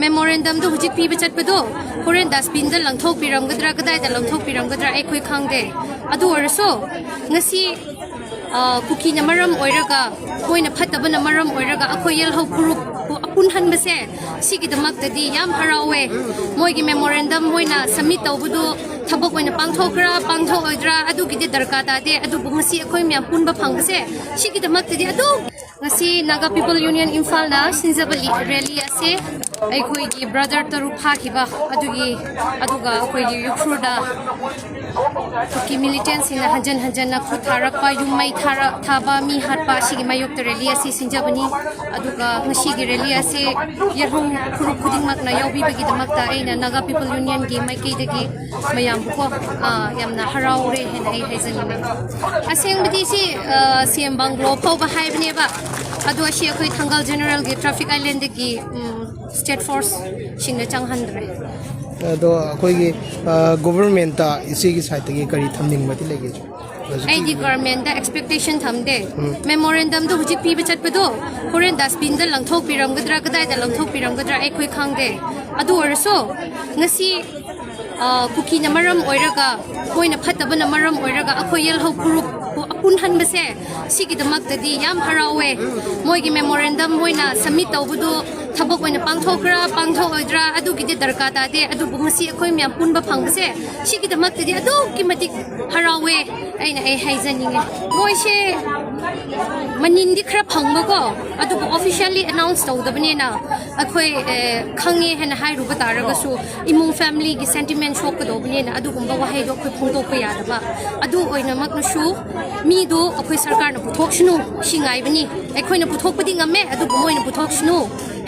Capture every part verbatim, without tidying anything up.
ꯃꯦꯃꯣꯔꯦꯟꯗꯝꯗꯣ ꯍꯧꯖꯤꯛ ꯄꯤꯕ ꯆꯠꯄꯗꯣ ꯍꯣꯔꯦꯟ ꯗꯁꯕꯤꯟꯗ ꯂꯪꯊꯣꯛꯄꯤꯔꯝꯒꯗ꯭ꯔꯥ, ꯀꯗꯥꯏꯗ ꯂꯪꯊꯣꯛꯄꯤꯔꯝꯒꯗ꯭ꯔꯥ ꯑꯩꯈꯣꯏ ꯈꯪꯗꯦ꯫ ꯑꯗꯨ ꯑꯣꯏꯔꯁꯨ ꯉꯁꯤ, ꯑ, ꯀꯨꯀꯤꯅ ꯃꯔꯝ ꯑꯣꯏꯔꯒ, ꯃꯣꯏꯅ ꯐꯠꯇꯕꯅ ꯃꯔꯝ ꯑꯣꯏꯔꯒ ꯑꯩꯈꯣꯏ ꯌꯦꯜꯍꯧ ꯐꯨꯔꯨꯞꯄꯨ ꯑꯄꯨꯟꯍꯟꯕꯁꯦ, ꯁꯤꯒꯤꯗꯃꯛꯇꯗꯤ ꯌꯥꯝ ꯍꯔꯥꯎꯋꯦ꯫ ꯃꯣꯏꯒꯤ ꯃꯦꯃꯣꯔꯦꯟꯗꯝ ꯃꯣꯏꯅ ꯁꯕꯃꯤꯠ ꯇꯧꯕꯗꯨ ꯊꯕꯛ ꯑꯣꯏꯅ ꯄꯥꯡꯊꯣꯛꯈ꯭ꯔꯥ ꯄꯥꯡꯊꯣꯛꯑꯣꯏꯗ꯭ꯔꯥ ꯑꯗꯨꯒꯤꯗꯤ ꯗꯔꯀꯥꯔ ꯇꯥꯗꯦ, ꯑꯗꯨꯕꯨ ꯉꯁꯤ ꯑꯩꯈꯣꯏ ꯃꯌꯥꯝ ꯄꯨꯟꯕ ꯐꯪꯕꯁꯦ, ꯁꯤꯒꯤꯗꯃꯛꯇꯗꯤ ꯑꯗꯨꯝ ꯉꯁꯤ Naga People Union ꯏꯝꯐꯥꯜꯅ ꯁꯤꯟꯖꯕ ꯔꯦꯂꯤ ꯑꯁꯤ ꯑꯩꯈꯣꯏꯒꯤ ꯕ꯭ꯔꯗꯔ ꯇꯔꯨꯛ ꯐꯥꯈꯤꯕ ꯑꯗꯨꯒꯤ, ꯑꯗꯨꯒ ꯑꯩꯈꯣꯏꯒꯤ ꯎꯈ꯭ꯔꯨꯜꯗ ꯀꯨꯀꯤ ꯃꯤꯂꯤꯇꯦꯟꯁꯤꯡꯅ ꯍꯟꯖꯟ ꯍꯟꯖꯟꯅ ꯈꯨꯠ ꯊꯥꯔꯛꯄ, ꯌꯨꯝ ꯃꯩ ꯊꯥꯔ-, ꯊꯥꯕ, ꯃꯤ ꯍꯥꯠꯄ, ꯑꯁꯤꯒꯤ ꯃꯥꯌꯣꯛꯇ ꯔꯦꯂꯤ ꯑꯁꯤ ꯁꯤꯟꯖꯕꯅꯤ꯫ ꯑꯗꯨꯒ ꯉꯁꯤꯒꯤ ꯔꯦꯂꯤ ꯑꯁꯤ ꯌꯦꯜꯍꯧ ꯐꯨꯔꯨꯞ ꯈꯨꯗꯤꯡꯃꯛꯅ ꯌꯥꯎꯕꯤꯕꯒꯤꯗꯃꯛꯇ ꯑꯩꯅ Naga People Unionꯒꯤ ꯃꯥꯏꯀꯩꯗꯒꯤ ꯃꯌꯥꯝꯕꯨꯀꯣ, ꯑ, ꯌꯥꯝꯅ ꯍꯔꯥꯎꯔꯦ ꯍꯥꯏꯅ ꯑꯩ ꯍꯥꯏꯖꯅꯤꯡꯉꯤ꯫ ꯑꯁꯦꯡꯕꯗꯤ ꯁꯤ, ꯑ, ꯁꯤ ꯑꯦꯝ ꯕꯪꯒ꯭ꯂꯣ ꯐꯥꯎꯕ ꯍꯥꯏꯕꯅꯦꯕ, ꯑꯗꯣ ꯑꯁꯤ ꯑꯩꯈꯣꯏ ꯊꯪꯒꯥꯜ ꯖꯦꯅꯔꯦꯜꯒꯤ ꯇ꯭ꯔꯥꯐꯤꯛ ꯑꯥꯏꯂꯦꯟꯗꯒꯤ, ꯎꯝ, ꯁ꯭ꯇꯦꯠ ꯐꯣꯔꯁꯁꯤꯡꯅ ꯆꯪꯍꯟꯗ꯭ꯔꯦ꯫ ꯑꯗꯣ ꯑꯩꯈꯣꯏꯒꯤ, ꯑ, ꯒꯣꯚꯔꯟꯃꯦꯟꯠꯇ ꯏꯆꯦꯒꯤ ꯁꯥꯏꯠꯇꯒꯤ ꯀꯔꯤ ꯊꯝꯅꯤꯡꯕꯗꯤ ꯂꯩꯒꯦ? ꯍꯧꯖꯤꯛꯀꯤ ꯑꯩꯗꯤ ꯒꯣꯚꯔꯟꯃꯦꯟꯠꯇ ꯑꯦꯛꯁꯄꯦꯛꯇꯦꯁꯟ ꯊꯝꯗꯦ꯫ ꯎꯝ꯫ ꯃꯦꯃꯣꯔꯦꯟꯗꯝꯗꯣ ꯍꯧꯖꯤꯛ ꯄꯤꯕ ꯆꯠꯄꯗꯣ ꯍꯣꯔꯦꯟ ꯗꯁꯕꯤꯟꯗ ꯂꯪꯊꯣꯛꯄꯤꯔꯝꯒꯗ꯭ꯔꯥ, ꯀꯗꯥꯏꯗ ꯂꯪꯊꯣꯛꯄꯤꯔꯝꯒꯗ꯭ꯔꯥ ꯑꯩꯈꯣꯏ ꯈꯪꯗꯦ꯫ ꯑꯗꯨ ꯑꯣꯏꯔꯁꯨ ꯉꯁꯤ, ꯑ, ꯀꯨꯀꯤꯅ ꯃꯔꯝ ꯑꯣꯏꯔꯒ, ꯃꯣꯏꯅ ꯐꯠꯇꯕꯅ ꯃꯔꯝ ꯑꯣꯏꯔꯒ ꯑꯩꯈꯣꯏ ꯌꯦꯜꯍꯧ ꯐꯨꯔꯨꯞꯄꯨ ꯑꯄꯨꯟꯍꯟꯕꯁꯦ, ꯁꯤꯒꯤꯗꯃꯛꯇꯗꯤ ꯌꯥꯝ ꯍꯔꯥꯎꯋꯦ꯫ ꯃꯣꯏꯒꯤ ꯃꯦꯃꯣꯔꯦꯟꯗꯝ ꯃꯣꯏꯅ ꯁꯕꯃꯤꯠ ꯇꯧꯕꯗꯨ ꯊꯕꯛ ꯑꯣꯏꯅ ꯄꯥꯡꯊꯣꯛꯈ꯭ꯔꯥ ꯄꯥꯡꯊꯣꯛꯑꯣꯏꯗ꯭ꯔꯥ ꯑꯗꯨꯒꯤꯗꯤ ꯗꯔꯀꯥꯔ ꯇꯥꯗꯦ, ꯑꯗꯨꯕꯨ ꯉꯁꯤ ꯑꯩꯈꯣꯏ ꯃꯌꯥꯝ ꯄꯨꯟꯕ ꯐꯪꯕꯁꯦ, ꯁꯤꯒꯤꯗꯃꯛꯇꯗꯤ ꯑꯗꯨꯛꯀꯤ ꯃꯇꯤꯛ ꯍꯔꯥꯎꯋꯦ ꯑꯩꯅ ꯑꯩ ꯍꯥꯏꯖꯅꯤꯡꯉꯦ꯫ ꯃꯣꯏꯁꯦ ꯃꯅꯤꯟꯗꯤ ꯈꯔ ꯐꯪꯕꯀꯣ, ꯑꯗꯨꯕꯨ officially announce ꯇꯧꯗꯕꯅꯤꯅ ꯑꯩꯈꯣꯏ, ꯑꯦ, ꯈꯪꯉꯦ ꯍꯥꯏꯅ ꯍꯥꯏꯔꯨꯕ ꯇꯥꯔꯒꯁꯨ ꯏꯃꯨꯡ familyꯒꯤ sentiment ꯁꯣꯛꯀꯗꯧꯕꯅꯤꯅ ꯑꯗꯨꯒꯨꯝꯕ ꯋꯥꯍꯩꯗꯣ ꯑꯩꯈꯣꯏ ꯐꯣꯡꯗꯣꯛꯄ ꯌꯥꯗꯕ꯫ ꯑꯗꯨ ꯑꯣꯏꯅꯃꯛꯅꯁꯨ ꯃꯤꯗꯣ ꯑꯩꯈꯣꯏ ꯁꯔꯀꯥꯔꯅ ꯄꯨꯊꯣꯛꯁꯅꯨ, ꯁꯤ ꯉꯥꯏꯕꯅꯤ꯫ ꯑꯩꯈꯣꯏꯅ ꯄꯨꯊꯣꯛꯄꯗꯤ ꯉꯝꯃꯦ, ꯑꯗꯨꯕꯨ ꯃꯣꯏꯅ ꯄꯨꯊꯣꯛꯁꯅꯨ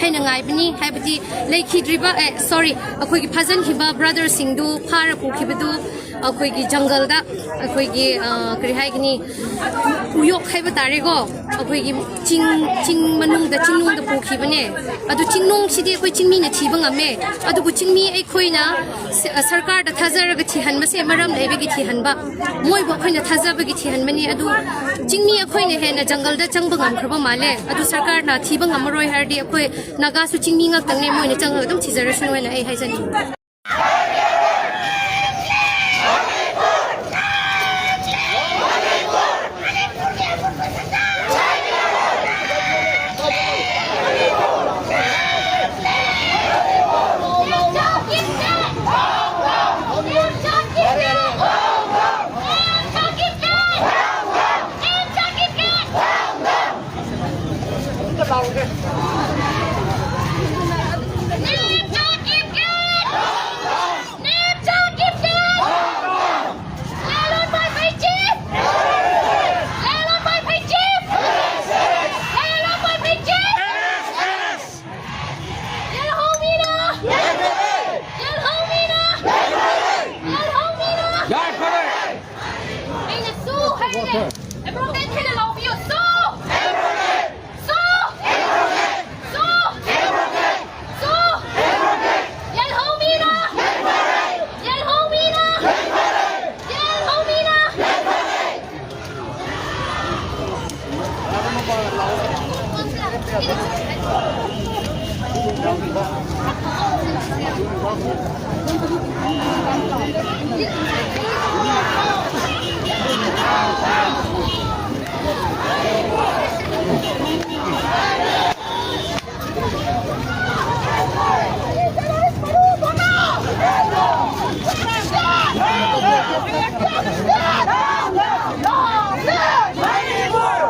ꯍꯥꯏꯅ ꯉꯥꯏꯕꯅꯤ꯫ ꯍꯥꯏꯕꯗꯤ ꯂꯩꯈꯤꯗ꯭ꯔꯤꯕ, ꯑꯦ, sorry, ꯑꯩꯈꯣꯏꯒꯤ ꯐꯥꯖꯤꯟꯈꯤꯕ brotherꯁꯤꯡꯗꯨ, ꯐꯥꯔ ꯄꯨꯈꯤꯕꯗꯨ, ꯑꯩꯈꯣꯏꯒꯤ ꯖꯪꯒꯜꯗ ꯑꯩꯈꯣꯏꯒꯤ, ꯑ, ꯀꯔꯤ ꯍꯥꯏꯒꯅꯤ, ꯎꯌꯣꯛ ꯍꯥꯏꯕ ꯇꯥꯔꯦꯀꯣ, ꯑꯩꯈꯣꯏꯒꯤ ꯆꯤꯡ, ꯆꯤꯡ ꯃꯅꯨꯡꯗ, ꯆꯤꯡꯅꯨꯡꯗ ꯄꯨꯈꯤꯕꯅꯦ꯫ ꯑꯗꯨ ꯆꯤꯡꯅꯨꯡꯁꯤꯗꯤ ꯑꯩꯈꯣꯏ ꯆꯤꯡꯃꯤꯅ ꯊꯤꯕ ꯉꯝꯃꯦ꯫ ꯑꯗꯨꯕꯨ ꯆꯤꯡꯃꯤ ꯑꯩꯈꯣꯏꯅ ꯁ-, ꯁꯔꯀꯥꯔꯗ ꯊꯥꯖꯔꯒ ꯊꯤꯍꯟꯕꯁꯦ ꯃꯔꯝ ꯂꯩꯕꯒꯤ ꯊꯤꯍꯟꯕ, ꯃꯣꯏꯕꯨ ꯑꯩꯈꯣꯏꯅ ꯊꯥꯖꯕꯒꯤ ꯊꯤꯍꯟꯕꯅꯤ꯫ ꯑꯗꯨ ꯆꯤꯡꯃꯤ ꯑꯩꯈꯣꯏꯅ ꯍꯦꯟꯅ ꯖꯪꯒꯜꯗ ꯆꯪꯕ ꯉꯝꯈ꯭ꯔꯕ ꯃꯥꯜꯂꯦ꯫ ꯑꯗꯨ ꯁꯔꯀꯥꯔꯅ ꯊꯤꯕ ꯉꯝꯃꯔꯣꯏ ꯍꯥꯏꯔꯗꯤ ꯑꯩꯈꯣꯏ ꯅꯥꯒꯥꯁꯨ ꯆꯤꯡꯃꯤ ꯉꯥꯛꯇꯪꯅꯦ, ꯃꯣꯏꯅ ꯆꯪꯉꯒ ꯑꯗꯨꯝ ꯊꯤꯖꯔꯁꯅꯨ ꯍꯥꯏꯅ ꯑꯩ ꯍꯥꯏꯖꯅꯤꯡꯉꯤ꯫ ꯑꯩꯅ ꯁꯨ ꯍꯥꯏꯔꯦ꯫ ꯑꯦꯄ꯭ꯔꯣꯄ꯭ꯔꯤꯌꯦꯠ ꯍꯦꯟꯅ ꯂꯧꯕꯤꯌꯨ꯫ ꯁꯨ! ꯁꯨ! ꯁꯨ! ꯁꯨ! ꯌꯦꯜꯍꯧꯃꯤꯔꯣ! ꯌꯦꯜꯍꯧꯃꯤꯔꯣ! ꯌꯦꯜꯍꯧꯃꯤꯔꯣ!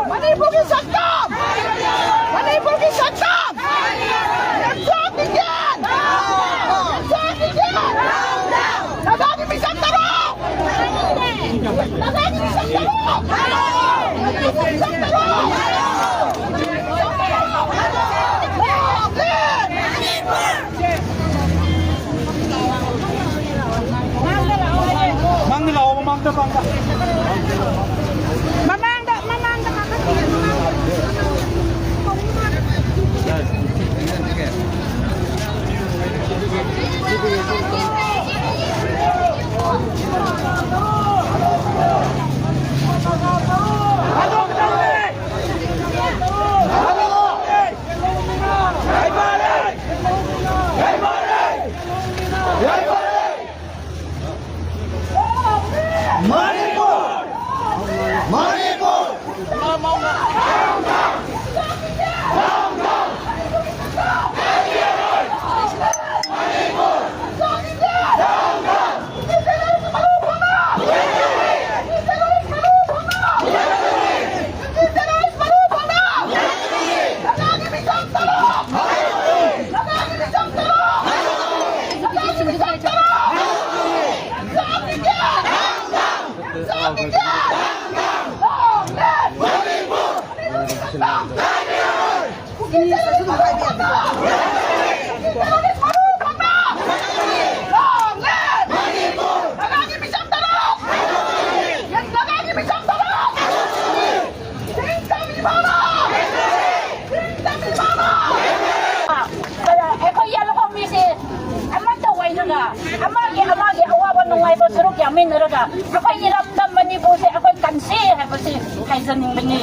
ꯃꯅꯤꯄꯨꯔꯒꯤ ꯁꯛꯇꯝ! ꯃꯅꯤꯄꯨꯔꯒꯤ ꯁꯛꯇꯝ! ꯅꯥꯒꯥꯒꯤ ꯃꯤꯆꯪ ꯇꯔꯥ! ꯃꯃꯥꯡꯗ, ꯃꯃꯥꯡꯗ ꯀꯥꯈꯠꯄꯤꯌꯨ, ꯃꯃꯥꯡꯗ꯫ ꯃꯅꯤꯄꯨꯔ! ꯃꯅꯤꯄꯨꯔ! ꯑꯩꯈꯣꯏ ꯌꯥꯂꯣꯡ ꯃꯤꯁꯦ ꯑꯃꯠꯇ ꯑꯣꯏꯔꯒ, ꯑꯃꯒꯤ ꯑꯃꯒꯤ ꯑꯋꯥꯕ ꯅꯨꯡꯉꯥꯏꯕ ꯁꯔꯨꯛ ꯌꯥꯃꯤꯟꯅꯔꯒ, ꯑꯩꯈꯣꯏ ꯏꯔꯝꯗꯝ ꯃꯅꯤꯄꯨꯔꯁꯦ ꯑꯩꯈꯣꯏ ꯀꯟꯁꯤ ꯍꯥꯏꯕꯁꯤ ꯍꯥꯏꯖꯅꯤꯡꯕꯅꯤ꯫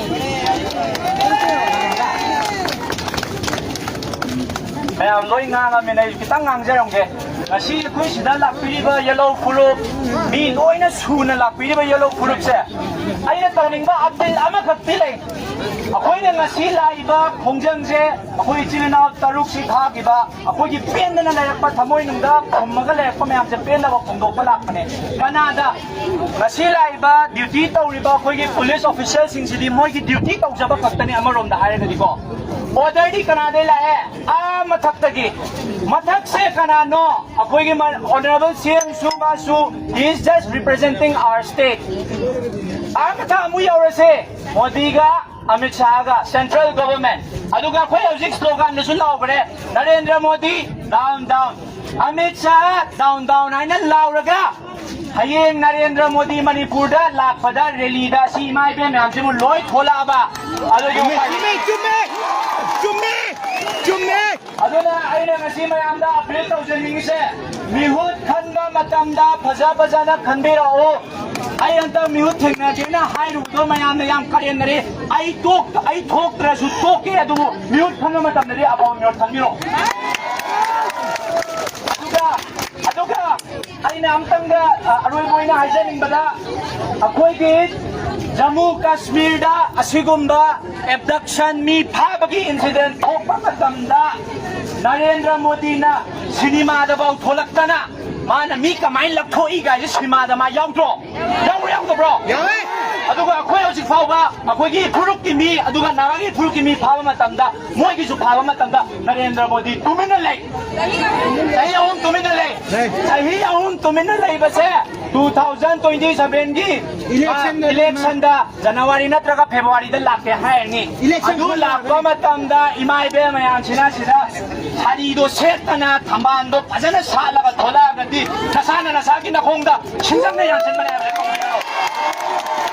ꯃꯌꯥꯝ ꯂꯣꯏ ꯉꯥꯡꯉꯃꯤꯅ ꯑꯩꯁꯨ ꯈꯤꯇꯪ ꯉꯥꯡꯖꯔꯝꯒꯦ꯫ ꯉꯁꯤ ꯑꯩꯈꯣꯏ ꯁꯤꯗ ꯂꯥꯛꯄꯤꯔꯤꯕ ꯌꯦꯜꯍꯧ ꯐꯨꯔꯨꯞ, ꯃꯤ ꯂꯣꯏꯅ ꯁꯨꯅ ꯂꯥꯛꯄꯤꯔꯤꯕ ꯌꯦꯜꯍꯧ ꯐꯨꯔꯨꯞꯁꯦ, ꯑꯩꯅ ꯇꯧꯅꯤꯡꯕ ꯑꯄꯤꯜ ꯑꯃꯈꯛꯇꯤ ꯂꯩ꯫ ꯑꯩꯈꯣꯏꯅ ꯉꯁꯤ ꯂꯥꯛꯏꯕ ꯈꯣꯡꯖꯪꯁꯦ, ꯑꯩꯈꯣꯏ ꯏꯆꯤꯜ ꯏꯅꯥꯎ ꯇꯔꯨꯛꯁꯤ ꯊꯥꯈꯤꯕ, ꯑꯩꯈꯣꯏꯒꯤ ꯄꯦꯟꯗꯅ ꯂꯩꯔꯛꯄ, ꯊꯃꯣꯏꯅꯨꯡꯗ ꯐꯨꯝꯃꯒ ꯂꯩꯔꯛꯄ ꯃꯌꯥꯝꯁꯦ ꯄꯦꯟꯅꯕ ꯐꯣꯡꯗꯣꯛꯄ ꯂꯥꯛꯄꯅꯦ꯫ ꯀꯅꯥꯗ? ꯉꯁꯤ ꯂꯥꯛꯏꯕ ꯗ꯭ꯌꯨꯇꯤ ꯇꯧꯔꯤꯕ ꯑꯩꯈꯣꯏꯒꯤ ꯄꯨꯂꯤꯁ ꯑꯣꯐꯤꯁꯔꯁꯤꯡꯁꯤꯗꯤ ꯃꯣꯏꯒꯤ ꯗ꯭ꯌꯨꯇꯤ ꯇꯧꯖꯕ ꯈꯛꯇꯅꯤ꯫ ꯑꯃꯔꯣꯝꯗ ꯍꯥꯏꯔꯒꯗꯤꯀꯣ, ꯑꯣꯔꯗꯔꯗꯤ ꯀꯅꯥꯗꯩ ꯂꯥꯛꯑꯦ? ꯑꯥ ꯃꯊꯛꯇꯒꯤ꯫ ꯃꯊꯛꯁꯦ ꯀꯅꯥꯅꯣ? ꯑꯩꯈꯣꯏꯒꯤ ꯃ-, honourable C M ꯁꯨ ꯃꯥꯁꯨ, he is just representing our state. ꯑꯥ ꯃꯊꯛ ꯑꯃꯨꯛ ꯌꯧꯔꯁꯦ, ꯃꯣꯗꯤꯒ ꯑꯃꯤꯠ ꯁꯥꯍꯒ, central government꯫ ꯑꯗꯨꯒ ꯑꯩꯈꯣꯏ ꯍꯧꯖꯤꯛ slogan ꯗꯁꯨ ꯂꯥꯎꯈ꯭ꯔꯦ, "Narendra Modi, down, down꯫ Amit Shah down down ꯍꯥꯏꯅ ꯂꯥꯎꯔꯒ ꯍꯌꯦꯡ ꯅꯔꯦꯟꯗ꯭ꯔ ꯃꯣꯗꯤ ꯃꯅꯤꯄꯨꯔꯗ ꯂꯥꯛꯄꯗ ꯔꯦꯂꯤꯗ ꯑꯁꯤ ꯏꯃꯥ ꯏꯕꯦꯟ ꯃꯌꯥꯝꯁꯤꯕꯨ ꯂꯣꯏ ꯊꯣꯛꯂꯛꯑꯕ ꯑꯗꯨ ꯌꯣꯛꯄ ꯆꯨꯝꯃꯦ, ꯆꯨꯝꯃꯦ, ꯆꯨꯝꯃꯦ, ꯆꯨꯝꯃꯦ꯫ ꯑꯗꯨꯅ ꯑꯩꯅ ꯉꯁꯤ ꯃꯌꯥꯝꯗ ꯑꯄꯤꯜ ꯇꯧꯖꯅꯤꯡꯉꯤꯁꯦ, ꯃꯤꯍꯨꯠ ꯈꯟꯕ ꯃꯇꯝꯗ ꯐꯖ ꯐꯖꯅ ꯈꯟꯕꯤꯔꯛꯎ꯫ ꯑꯩ ꯍꯟꯗꯛ ꯃꯤꯍꯨꯠ ꯊꯦꯡꯅꯒꯦꯅ ꯍꯥꯏꯔꯨꯕꯗꯣ ꯃꯌꯥꯝꯅ ꯌꯥꯝ ꯀꯔꯦꯝꯅꯔꯦ꯫ ꯑꯩ ꯇꯣꯛ-, ꯑꯩ ꯊꯣꯛꯇ꯭ꯔꯁꯨ ꯇꯣꯛꯀꯦ, ꯑꯗꯨꯕꯨ ꯃꯤꯍꯨꯠ ꯈꯟꯕ ꯃꯇꯝꯗꯗꯤ ꯑꯐꯕ ꯃꯤꯍꯨꯠ ꯈꯟꯕꯤꯔꯛꯎ꯫ ꯑꯗꯨꯒ, ꯑꯗꯨꯒ ꯑꯩꯅ ꯑꯝꯇꯪꯒ, ꯑ, ꯑꯔꯣꯏꯕ ꯑꯣꯏꯅ ꯍꯥꯏꯖꯅꯤꯡꯕꯗ, ꯑꯩꯈꯣꯏꯒꯤ ꯖꯝꯃꯨ ꯀꯥꯁꯃꯤꯔꯗ ꯑꯁꯤꯒꯨꯝꯕ ꯑꯦꯕꯗꯛꯁꯟ, ꯃꯤ ꯐꯥꯕꯒꯤ ꯏꯟꯁꯤꯗꯦꯟ ꯊꯣꯛꯄ ꯃꯇꯝꯗ ꯅꯔꯦꯟꯗ꯭ꯔ ꯃꯣꯗꯤꯅ ꯁꯤꯅꯤꯃꯥꯗꯐꯥꯎ ꯊꯣꯛꯂꯛꯇꯅ ꯃꯥꯅ ꯃꯤ ꯀꯃꯥꯏꯅ ꯂꯧꯊꯣꯛꯏ ꯀꯥꯏꯁꯦ ꯁꯤꯅꯤꯃꯥꯗ ꯃꯥ ꯌꯥꯎꯗ꯭ꯔꯣ? ꯌꯥꯎꯕ꯭ꯔꯥ ꯌꯥꯎꯗꯕ꯭ꯔꯣ? ꯌꯥꯎꯋꯦ꯫ ꯑꯗꯨꯒ ꯑꯩꯈꯣꯏ ꯍꯧꯖꯤꯛ ꯐꯥꯎꯕ ꯑꯩꯈꯣꯏꯒꯤ ꯐꯨꯔꯨꯞꯀꯤ ꯃꯤ, ꯑꯗꯨꯒ ꯅꯥꯒꯥꯒꯤ ꯐꯨꯔꯨꯞꯀꯤ ꯃꯤ ꯐꯥꯕ ꯃꯇꯝꯗ, ꯃꯣꯏꯒꯤꯁꯨ ꯐꯥꯕ ꯃꯇꯝꯗ ꯅꯔꯦꯟꯗ꯭ꯔ ꯃꯣꯗꯤ ꯇꯨꯃꯤꯟꯅ ꯂꯩ꯫ ꯆꯍꯤ ꯑꯍꯨꯝ ꯇꯨꯃꯤꯟꯅ ꯂꯩ꯫ ꯂꯩ꯫ ꯆꯍꯤ ꯑꯍꯨꯝ ꯇꯨꯃꯤꯟꯅ ꯂꯩꯕꯁꯦ two thousand twenty sevenꯒꯤ ꯏꯂꯦꯛꯁꯟꯗ ꯏꯂꯦꯛꯁꯟꯗ ꯖꯅꯋꯥꯔꯤ ꯅꯠꯇ꯭ꯔꯒ ꯐꯦꯕ꯭ꯋꯥꯔꯤꯗ ꯂꯥꯛꯀꯦ ꯍꯥꯏꯔꯅꯤ꯫ ꯏꯂꯦꯛꯁꯟ ꯑꯗꯨ ꯂꯥꯛꯄ ꯃꯇꯝꯗ ꯏꯃꯥ ꯏꯕꯦꯜ ꯃꯌꯥꯝꯁꯤꯅ ꯁꯤꯗ ꯁꯥꯔꯤꯗꯣ ꯁꯦꯠꯇꯅ ꯊꯝꯕꯥꯜꯗꯣ ꯐꯖꯅ ꯁꯥꯠꯂꯒ ꯊꯣꯛꯂꯛꯑꯒꯗꯤ ꯅꯁꯥꯅ ꯅꯁꯥꯒꯤ ꯅꯈꯣꯡꯗ ꯁꯤꯡꯖꯪꯅ ꯌꯥꯟꯁꯤꯟꯕꯅꯦ ꯍꯥꯏꯕꯁꯦ ꯈꯪꯕꯤꯔꯣ꯫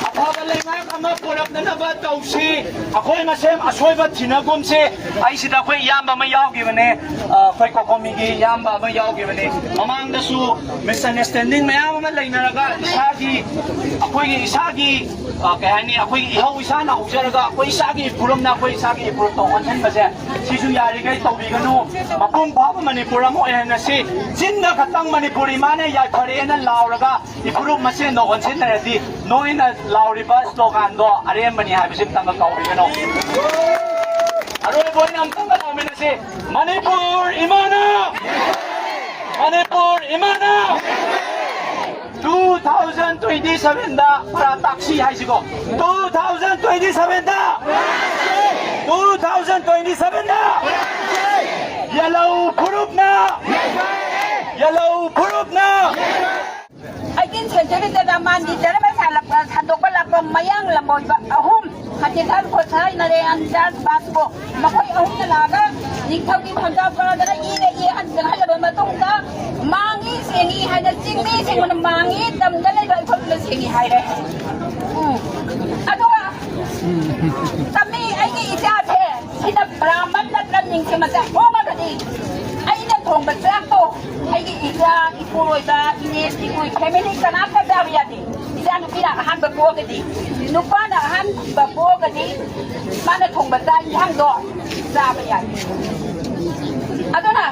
ꯑꯐꯕ ꯂꯩꯉꯥꯛ ꯑꯃ ꯄꯨꯔꯛꯅꯅꯕ ꯇꯧꯁꯤ꯫ ꯑꯩꯈꯣꯏ ꯃꯁꯦꯟ ꯑꯁꯣꯏꯕ ꯊꯤꯅꯒꯨꯝꯁꯤ꯫ ꯑꯩ ꯁꯤꯗ ꯑꯩꯈꯣꯏ ꯏꯌꯥꯝꯕ ꯑꯃ ꯌꯥꯎꯈꯤꯕꯅꯦ, ꯑ, ꯑꯩꯈꯣꯏ ꯀꯣꯀꯣꯃꯤꯒꯤ ꯏꯌꯥꯝꯕ ꯑꯃ ꯌꯥꯎꯈꯤꯕꯅꯦ꯫ ꯃꯃꯥꯡꯗꯁꯨ misunderstanding ꯃꯌꯥꯝ ꯑꯃ ꯂꯩꯅꯔꯒ ꯏꯁꯥꯒꯤ, ꯑꯩꯈꯣꯏꯒꯤ ꯏꯁꯥꯒꯤ, ꯑ, ꯀꯩ ꯍꯥꯏꯅꯤ, ꯑꯩꯈꯣꯏꯒꯤ ꯏꯍꯧ ꯏꯁꯥꯅ ꯍꯧꯖꯔꯒ ꯑꯩꯈꯣꯏ ꯏꯁꯥꯒꯤ ꯏꯄꯨꯔꯨꯝꯅ ꯑꯩꯈꯣꯏ ꯏꯁꯥꯒꯤ ꯏꯄꯨꯔꯨꯝ ꯇꯧꯍꯟꯁꯤꯟꯕꯁꯦ ꯁꯤꯁꯨ ꯌꯥꯔꯤꯈꯩ ꯇꯧꯕꯤꯒꯅꯨ꯫ ꯃꯄꯨꯡ ꯐꯥꯕ ꯃꯅꯤꯄꯨꯔ ꯑꯃ ꯑꯣꯏꯍꯟꯅꯁꯤ꯫ ꯆꯤꯟꯗ ꯈꯛꯇꯪ ꯃꯅꯤꯄꯨꯔ ꯏꯃꯥꯅ ꯌꯥꯏꯐꯔꯦꯅ ꯂꯥꯎꯔꯒ ꯏꯐꯨꯔꯨꯞ ꯃꯁꯦꯟꯗ ꯑꯣꯟꯁꯤꯟꯅꯔꯗꯤ ꯅꯣꯏꯅ ꯂꯥꯎꯔꯤꯕ sloganꯗꯣ ꯑꯔꯦꯝꯕꯅꯤ ꯍꯥꯏꯕꯁꯤ ꯑꯝꯇꯪꯒ ꯀꯥꯎꯕꯤꯒꯅꯨ꯫ ꯑꯔꯣꯏꯕ ꯑꯣꯏꯅ ꯑꯝꯇꯪꯒ ꯂꯥꯎꯃꯤꯟꯅꯁꯤ, "ꯃꯅꯤꯄꯨꯔ ꯏꯃꯥꯅ! ꯃꯅꯤꯄꯨꯔ ꯏꯃꯥꯅ!" Two thousand twenty sevenꯗ ꯄꯔꯥ ꯇꯥꯛꯁꯤ ꯍꯥꯏꯁꯤꯀꯣ꯫ Two thousand twenty sevenꯗ! Two thousand twenty sevenꯗ! Yellow ꯐꯨꯔꯨꯞꯅ! Yellow ꯐꯨꯔꯨꯞꯅ! Eighteen centuryꯗ ꯔꯥꯃꯥꯟꯒꯤ ꯙꯔꯃ ꯁꯥꯂꯛꯄ, ꯁꯟꯗꯣꯛꯄ ꯂꯥꯛꯄ ꯃꯌꯥꯡ ꯂꯝꯕꯣꯏꯕ ꯑꯍꯨꯝ, ꯈꯇꯤꯊꯔ ꯒꯣꯁꯥꯏ, ꯅꯔꯦꯟ ꯗꯥꯁ ꯕꯥꯁꯀꯣ, ꯃꯈꯣꯏ ꯑꯍꯨꯝꯅ ꯂꯥꯛꯑꯒ ꯅꯤꯡꯊꯧꯒꯤ ꯐꯝꯖꯥꯎ ꯀꯥꯗꯅ ꯏꯅ ꯏꯍꯟ ꯆꯪꯍꯜꯂꯕ ꯃꯇꯨꯡꯗ, ꯃꯥꯡꯉꯤ ꯁꯦꯡꯉꯤ ꯍꯥꯏꯅ ꯆꯤꯡꯃꯤꯁꯤꯡꯅ ꯃꯥꯡꯉꯤ, ꯇꯝꯗ ꯂꯩꯕ ꯑꯩꯈꯣꯏꯅ ꯁꯦꯡꯉꯤ ꯍꯥꯏꯔꯦ꯫ ꯎꯝ꯫ ꯑꯗꯨꯒ ꯇꯝꯃꯤ ꯑꯩꯒꯤ ꯏꯆꯥꯁꯦ ꯁꯤꯗ ꯕ꯭ꯔꯥꯍꯃꯟ ꯅꯠꯇ꯭ꯔ ꯅꯤꯡꯊꯤ ꯃꯆꯥ ꯄꯣꯛꯑꯒꯗꯤ ꯑꯩꯅ ꯊꯣꯡꯕ ꯆꯥꯛꯇꯣ ꯑꯩꯒꯤ ꯏꯆꯥ ꯏꯄꯨꯔꯣꯏꯕ ꯏꯅꯦ ꯏꯄꯨ ꯐꯦꯃꯤꯂꯤ ꯀꯅꯥꯝꯇ ꯆꯥꯕ ꯌꯥꯗꯦ꯫ ꯏꯆꯥ ꯅꯨꯄꯤꯅ ꯑꯍꯥꯟꯕ ꯄꯣꯛꯑꯒꯗꯤ, ꯅꯨꯄꯥꯅ ꯑꯍꯥꯟꯕ ꯄꯣꯛꯑꯒꯗꯤ ꯃꯥꯅ ꯊꯣꯡꯕ ꯆꯥꯛ ꯏꯟꯁꯥꯡꯗꯣ ꯆꯥꯕ ꯌꯥꯏ꯫ ꯑꯗꯨꯅ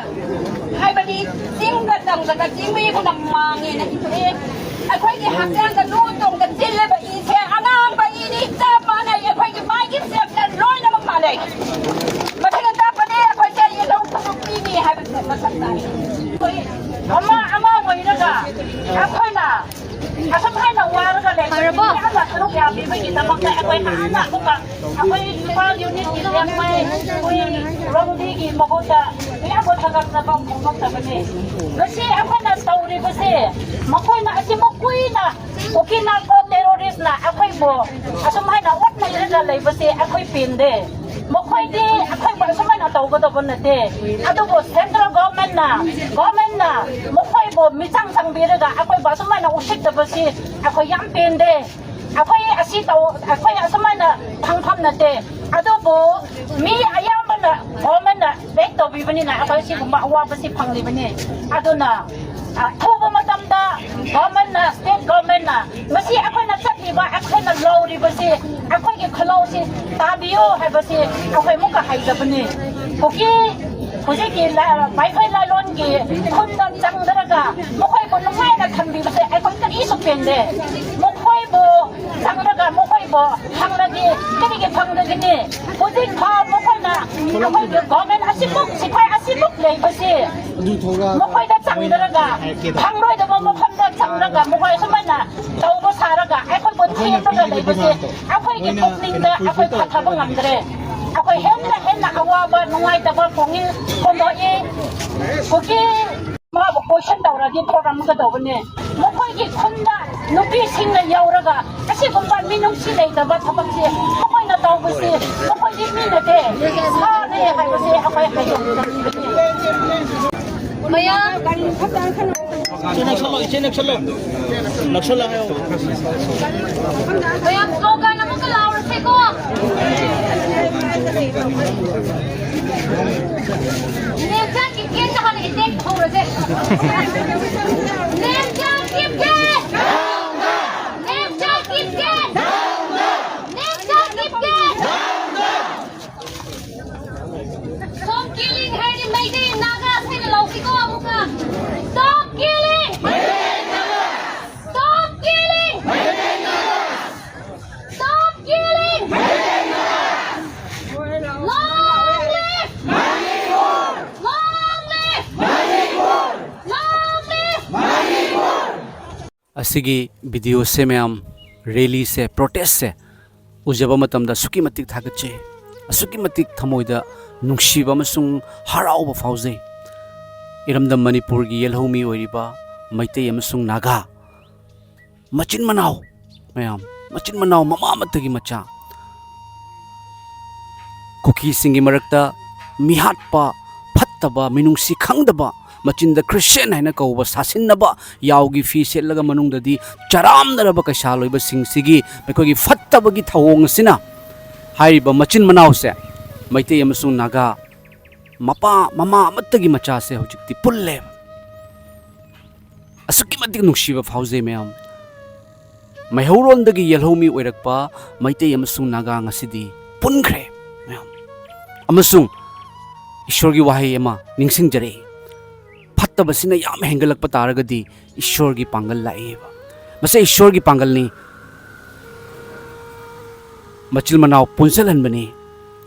ꯍꯥꯏꯕꯗꯤ ꯆꯤꯡꯗ ꯇꯝꯗꯅ ꯆꯤꯡꯃꯤꯕꯨꯅ ꯃꯥꯡꯉꯦꯅ ꯏꯊꯣꯛꯑꯦ꯫ ꯑꯩꯈꯣꯏꯒꯤ ꯍꯛꯆꯥꯡꯗ ꯂꯨ ꯇꯣꯡꯗ ꯆꯤꯜꯂꯤꯕ ꯏꯁꯦ ꯑꯉꯥꯡꯕ ꯏꯅꯤ, ꯆꯞ ꯃꯥꯟꯅꯩ꯫ ꯑꯩꯈꯣꯏꯒꯤ ꯃꯥꯏꯒꯤ ꯁꯦꯞꯇ ꯂꯣꯏꯅꯃꯛ ꯃꯥꯟꯅꯩ꯫ ꯃꯁꯤꯅ ꯇꯥꯛꯄꯗꯤ ꯑꯩꯈꯣꯏꯁꯦ ꯌꯦꯜꯍꯧ ꯈꯨꯅꯨ ꯄꯤꯅꯤ ꯍꯥꯏꯕꯁꯦ ꯃꯁꯛ ꯇꯥꯛꯏ꯫ ꯑꯩꯈꯣꯏ ꯑꯃ ꯑꯃ ꯑꯣꯏꯔꯒ ꯑꯩꯈꯣꯏꯅ ꯑꯁꯨꯝ ꯍꯥꯏꯅ ꯋꯥꯔꯒ ꯂꯩꯕ ꯐꯔꯕꯣ? ꯃꯤ ꯑꯃ ꯁꯔꯨꯛ ꯌꯥꯕꯤꯕꯒꯤꯗꯃꯛꯇ ꯑꯩꯈꯣꯏ ꯍꯥꯟꯅ ꯑꯃꯨꯛꯀ ꯑꯩꯈꯣꯏ ꯏꯝꯐꯥꯜ ꯌꯨꯅꯤꯠꯀꯤ ꯂꯦꯡꯃꯩ, ꯑꯩꯈꯣꯏ ꯔꯣꯡꯗꯤꯒꯤ ꯃꯍꯨꯠꯇ ꯃꯌꯥꯝꯕꯨ ꯊꯥꯒꯠꯆꯕ ꯐꯣꯡꯗꯣꯛꯆꯕꯅꯤ꯫ ꯉꯁꯤ ꯑꯩꯈꯣꯏꯅ ꯇꯧꯔꯤꯕꯁꯦ ꯃꯈꯣꯏꯅ ꯑꯁꯤꯃꯨꯛ ꯀꯨꯏꯅ ꯀꯨꯀꯤ ꯅꯥꯔꯀꯣ ꯇꯦꯔꯣꯔꯤꯁꯅ ꯑꯩꯈꯣꯏꯕꯨ ꯑꯁꯨꯃꯥꯏꯅ ꯑꯣꯠꯅꯩꯔꯒ ꯂꯩꯕꯁꯦ ꯑꯩꯈꯣꯏ ꯄꯦꯟꯗꯦ꯫ ꯃꯈꯣꯏꯗꯤ ꯑꯩꯈꯣꯏꯕꯨ ꯑꯁꯨꯃꯥꯏꯅ ꯇꯧꯒꯗꯧꯕ ꯅꯠꯇꯦ꯫ ꯑꯗꯨꯕꯨ ꯁꯦꯟꯇ꯭ꯔꯦꯜ ꯒꯣꯔꯃꯦꯟꯅ, ꯒꯣꯔꯃꯦꯟꯅ ꯃꯈꯣꯏꯕꯨ ꯃꯤꯆꯪ ꯆꯪꯕꯤꯔꯒ ꯑꯩꯈꯣꯏꯕꯨ ꯑꯁꯨꯃꯥꯏꯅ ꯎꯁꯤꯠꯇꯕꯁꯤ ꯑꯩꯈꯣꯏ ꯌꯥꯝ ꯄꯦꯟꯗꯦ꯫ ꯑꯩꯈꯣꯏ ꯑꯁꯤ ꯇꯧ, ꯑꯩꯈꯣꯏ ꯑꯁꯨꯃꯥꯏꯅ ꯐꯪꯐꯝ ꯅꯠꯇꯦ꯫ ꯑꯗꯨꯕꯨ ꯃꯤ ꯑꯌꯥꯝꯕꯅ ꯒꯣꯔꯃꯦꯟꯅ ꯕꯦꯛ ꯇꯧꯕꯤꯕꯅꯤꯅ ꯑꯩꯈꯣꯏ ꯁꯤꯒꯨꯝꯕ ꯑꯋꯥꯕꯁꯤ ꯐꯪꯂꯤꯕꯅꯤ꯫ ꯑꯗꯨꯅ ꯑꯊꯨꯕ ꯃꯇꯝꯗ ꯒꯣꯔꯃꯦꯟꯅ, ꯁ꯭ꯇꯦꯠ ꯒꯣꯔꯃꯦꯟꯅ ꯉꯁꯤ ꯑꯩꯈꯣꯏꯅ ꯆꯠꯂꯤꯕ, ꯑꯩꯈꯣꯏꯅ ꯂꯧꯔꯤꯕꯁꯤ, ꯑꯩꯈꯣꯏꯒꯤ ꯈꯨꯜꯂꯧꯁꯤ ꯇꯥꯕꯤꯌꯨ ꯍꯥꯏꯕꯁꯤ ꯑꯩꯈꯣꯏ ꯑꯃꯨꯛꯀ ꯍꯥꯏꯖꯕꯅꯤ꯫ ꯀꯨꯀꯤ ꯍꯧꯖꯤꯛꯀꯤ ꯂ-, ꯃꯩꯇꯩ ꯂꯥꯂꯣꯟꯒꯤ ꯈꯨꯟꯗ ꯆꯪꯗ꯭ꯔꯒ ꯃꯈꯣꯏꯕꯨ ꯅꯨꯡꯉꯥꯏꯅ ꯊꯝꯕꯤꯕꯁꯦ ꯑꯩꯈꯣꯏ ꯀꯔꯤꯁꯨ ꯄꯦꯟꯗꯦ꯫ ꯃꯈꯣꯏꯕꯨ ꯆꯪꯂꯒ ꯃꯈꯣꯏꯕꯨ ꯐꯪꯂꯗꯤ ꯀꯔꯤꯒꯤ ꯐꯪꯗꯒꯅꯤ? ꯍꯧꯖꯤꯛ ꯐꯥꯎ ꯃꯈꯣꯏꯅ ꯑꯩꯈꯣꯏꯒꯤ ꯒꯣꯔꯃꯦꯟ ꯑꯁꯤꯃꯨꯛ, ꯁꯤꯐꯥꯏ ꯑꯁꯤꯃꯨꯛ ꯂꯩꯕꯁꯤ ꯃꯈꯣꯏꯗ ꯆꯪꯗ꯭ꯔꯒ, ꯐꯪꯂꯣꯏꯗꯕ ꯃꯐꯝꯗ ꯆꯪꯂꯒ ꯃꯈꯣꯏ ꯑꯁꯨꯃꯥꯏꯅ ꯇꯧꯕ ꯁꯥꯔꯒ ꯑꯩꯈꯣꯏꯕꯨ ꯊꯦꯝꯂꯒ ꯂꯩꯕꯁꯦ ꯑꯩꯈꯣꯏꯒꯤ ꯄꯨꯛꯅꯤꯡꯗ ꯑꯩꯈꯣꯏ ꯐꯊꯕ ꯉꯝꯗ꯭ꯔꯦ꯫ ꯑꯩꯈꯣꯏ ꯍꯦꯟꯅ ꯍꯦꯟꯅ ꯑꯋꯥꯕ, ꯅꯨꯡꯉꯥꯏꯇꯕ ꯐꯣꯡꯏ-, ꯐꯣꯡꯗꯣꯛꯏ꯫ ꯀꯨꯀꯤ ꯃꯥꯕꯨ ꯀꯣꯏꯁꯟ ꯇꯧꯔꯗꯤ ꯊꯣꯔꯝꯒꯗꯧꯕꯅꯦ꯫ ꯃꯈꯣꯏꯒꯤ ꯈꯨꯟꯗ ꯅꯨꯄꯤꯁꯤꯡꯅ ꯌꯧꯔꯒ ꯑꯁꯤꯒꯨꯝꯕ ꯃꯤꯅꯨꯡꯁꯤ ꯂꯩꯇꯕ ꯊꯕꯛꯁꯦ ꯃꯈꯣꯏꯅ ꯇꯧꯕꯁꯦ ꯃꯈꯣꯏꯗꯤ ꯃꯤ ꯅꯠꯇꯦ, ꯁꯥꯅꯦ ꯍꯥꯏꯕꯁꯦ ꯑꯩꯈꯣꯏ ꯍꯥꯏꯗꯣꯛꯀꯗꯕꯅꯤ꯫ ꯃꯌꯥꯝ ꯏꯆꯦ ꯅꯛꯁꯜꯂꯣ, ꯏꯆꯦ ꯅꯛꯁꯜꯂꯣ, ꯅꯛꯁꯜꯂꯣ ꯍꯥꯏꯌꯣ꯫ ꯃꯌꯥꯝ slogan ꯑꯃꯨꯛꯀ ꯂꯥꯎꯔꯁꯦꯀꯣ꯫ ꯅꯦꯝꯆꯥ ꯀꯤꯞꯀꯦꯠꯇ ꯍꯥꯟꯅ attack ꯍꯧꯔꯁꯦ꯫ Nemcha ꯀꯤꯞꯀꯦꯠ! Nemcha ꯀꯤꯞꯀꯦꯠ! Nemcha ꯀꯤꯞꯀꯦꯠ! Stop killing ꯍꯥꯏꯔꯗꯤ ꯃꯩꯇꯩ ꯅꯥꯒꯥ ꯍꯥꯏꯅ ꯂꯥꯎꯁꯤꯀꯣ ꯑꯃꯨꯛꯀ꯫ Stop killing! Stop killing! Stop killing! Long live! Long live! Long live! ꯑꯁꯤꯒꯤ videoꯁꯦ ꯃꯌꯥꯝ, rallyꯁꯦ, protestꯁꯦ ꯎꯖꯕ ꯃꯇꯝꯗ ꯑꯁꯨꯛꯀꯤ ꯃꯇꯤꯛ ꯊꯥꯒꯠꯆꯩ, ꯑꯁꯨꯛꯀꯤ ꯃꯇꯤꯛ ꯊꯃꯣꯏꯗ ꯅꯨꯡꯁꯤꯕ ꯑꯃꯁꯨꯡ ꯍꯔꯥꯎꯕ ꯐꯥꯎꯖꯩ꯫ ꯏꯔꯝꯗꯝ ꯃꯅꯤꯄꯨꯔꯒꯤ ꯌꯦꯜꯍꯧꯃꯤ ꯑꯣꯏꯔꯤꯕ ꯃꯩꯇꯩ ꯑꯃꯁꯨꯡ ꯅꯥꯒꯥ ꯃꯆꯤꯟ ꯃꯅꯥꯎ ꯃꯌꯥꯝ, ꯃꯆꯤꯟ ꯃꯅꯥꯎ ꯃꯃꯥ ꯑꯃꯠꯇꯒꯤ ꯃꯆꯥ, ꯀꯨꯀꯤꯁꯤꯡꯒꯤ ꯃꯔꯛꯇ ꯃꯤꯍꯥꯠꯄ, ꯐꯠꯇꯕ, ꯃꯤꯅꯨꯡꯁꯤ ꯈꯪꯗꯕ, ꯃꯆꯤꯟꯗ Christian ꯍꯥꯏꯅ ꯀꯧꯕ ꯁꯥꯁꯤꯟꯅꯕ, ꯌꯥꯎꯒꯤ ꯐꯤ ꯁꯦꯠꯂꯒ ꯃꯅꯨꯡꯗꯗꯤ ꯆꯔꯥꯝꯅꯔꯕ ꯀꯩꯁꯥ ꯂꯣꯏꯕꯁꯤꯡꯁꯤꯒꯤ ꯃꯈꯣꯏꯒꯤ ꯐꯠꯇꯕꯒꯤ ꯊꯧꯑꯣꯡ ꯑꯁꯤꯅ ꯍꯥꯏꯔꯤꯕ ꯃꯆꯤꯟ ꯃꯅꯥꯎꯁꯦ, ꯃꯩꯇꯩ ꯑꯃꯁꯨꯡ ꯅꯥꯒꯥ, ꯃꯄꯥ ꯃꯃꯥ ꯑꯃꯠꯇꯒꯤ ꯃꯆꯥꯁꯦ ꯍꯧꯖꯤꯛꯇꯤ ꯄꯨꯜꯂꯦ꯫ ꯑꯁꯨꯛꯀꯤ ꯃꯇꯤꯛ ꯅꯨꯡꯁꯤꯕ ꯐꯥꯎꯖꯩ ꯃꯌꯥꯝ꯫ ꯃꯩꯍꯧꯔꯣꯟꯗꯒꯤ ꯌꯦꯜꯍꯧꯃꯤ ꯑꯣꯏꯔꯛꯄ ꯃꯩꯇꯩ ꯑꯃꯁꯨꯡ ꯅꯥꯒꯥ ꯉꯁꯤꯗꯤ ꯄꯨꯟꯈ꯭ꯔꯦ ꯃꯌꯥꯝ꯫ ꯑꯃꯁꯨꯡ ꯏꯁꯣꯔꯒꯤ ꯋꯥꯍꯩ ꯑꯃ ꯅꯤꯡꯁꯤꯡꯖꯔꯛꯏ, ꯐꯠꯇꯕꯁꯤꯅ ꯌꯥꯝ ꯍꯦꯟꯒꯠꯂꯛꯄ ꯇꯥꯔꯒꯗꯤ ꯏꯁꯣꯔꯒꯤ ꯄꯥꯡꯒꯜ ꯂꯥꯛꯑꯦꯕ꯫ ꯃꯁꯤ ꯏꯁꯣꯔꯒꯤ ꯄꯥꯡꯒꯜꯅꯤ꯫ ꯃꯆꯤꯟ ꯃꯅꯥꯎ ꯄꯨꯟꯁꯤꯜꯍꯟꯕꯅꯤ꯫